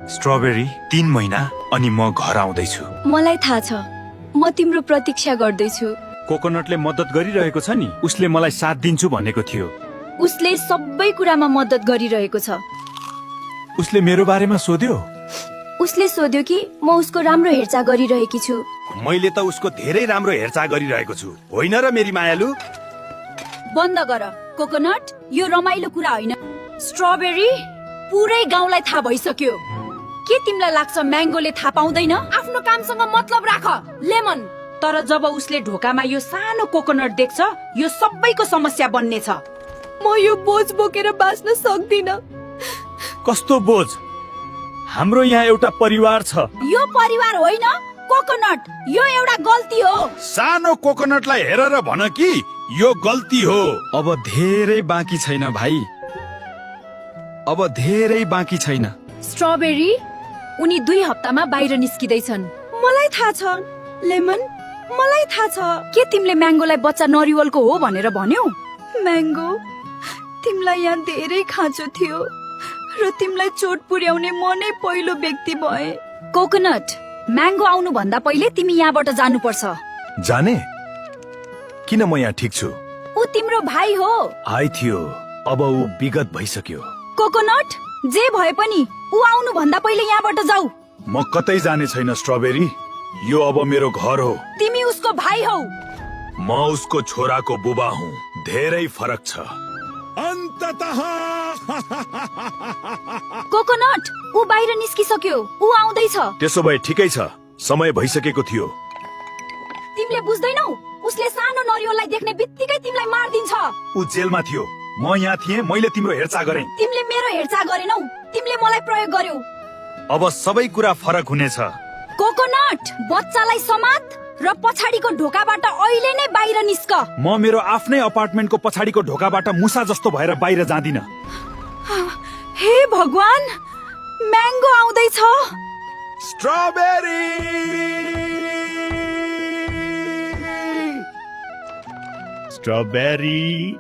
Strawberry 3 महिना अनि म घर आउँदैछु। मलाई थाहा छ, म तिम्रो प्रतीक्षा गर्दैछु। कोकोनटले मद्दत गरिरहेको छ नि, उसले मलाई साथ दिन्छु भनेको थियो। उसले सबै कुरामा मद्दत गरिरहेको छ। उसले मेरो बारेमा सोध्यो। उसले सोध्यो कि म उसको राम्रो हेरचाह गरिरहेकी छु। मैले त उसको धेरै राम्रो हेरचाह गरिरहेको छु, होइन र मेरी मायालु? बन्द गर कोकोनट, यो रमाइलो कुरा होइन। स्ट्रबेरी, पुरै गाउँलाई थाहा भइसक्यो। के तिमीलाई लाग्छ म्याङ्गोले थाहा पाउँदैन? आफ्नो कामसँग मतलब राख। लेमन, तर जब उसले ढोकामा यो सानो कोकोनट देख्छ, यो सबैको समस्या बन्नेछ। म यो बोझ बोकेर बाँच्न सक्दिन। कस्तो बोझ? हाम्रो यहाँ एउटा परिवार छ। यो परिवार होइन कोकोनट, यो एउटा गल्ती हो। सानो कोकोनटलाई हेरेर भन कि यो गल्ती हो। अब धेरै बाँकी छैन भाइ, अब धेरै बाँकी छैन। स्ट्रबेरी, उनी 2 हप्तामा बाहिर निस्किँदैछन्। मलाई थाहा छ लेमन, मलाई थाहा छ। के तिमीले म्याङ्गोलाई बच्चा नरिवलको हो भनेर भन्यौ? म्याङ्गो, तिमीलाई यहाँ धेरै खाँचो थियो र तिमीलाई चोट पुर्याउने म नै पहिलो व्यक्ति भए। कोकोनट, म्याङ्गो आउनु भन्दा पहिले तिमी यहाँबाट जानुपर्छ। जाने? किन म यहाँ ठिक छु? ऊ तिम्रो भाइ हो। आइ थियो, अब ऊ विगत भइसक्यो। कोकोनट, जे भए पनि ऊ आउनु भन्दा पहिले यहाँबाट जाऊ। म कतै जाने छैन स्ट्रबेरी, यो अब मेरो घर हो। तिमी उसको भाइ हौ। म उसको छोराको बुबा हुँ। धेरै फरक छ। अन्ततः कोकोनट, ऊ बाहिर निस्किसक्यो, ऊ आउँदैछ। त्यसो भए ठिकै छ, समय भइसकेको थियो। तिमीले बुझ्दैनौ, उसले सानो नरिवललाई देख्ने बित्तिकै तिमीलाई मार्दिन्छ। ऊ जेलमा थियो, म यहाँ थिएँ, मैले तिम्रो हेरचाह गरेँ। तिमीले मेरो हेरचाह गरेनौ, तिमीले मलाई प्रयोग गर्यौ। अब सबै कुरा फरक हुनेछ। कोकोनट, बच्चालाई समात र पछाडिको ढोकाबाट अहिले नै बाहिर निस्क। म मेरो आफ्नै अपार्टमेन्टको पछाडिको ढोकाबाट मुसा जस्तो भएर बाहिर जाँदिन। हे भगवान, म्याङ्गो आउँदैछ। स्ट्रबेरी! स्ट्रबेरी!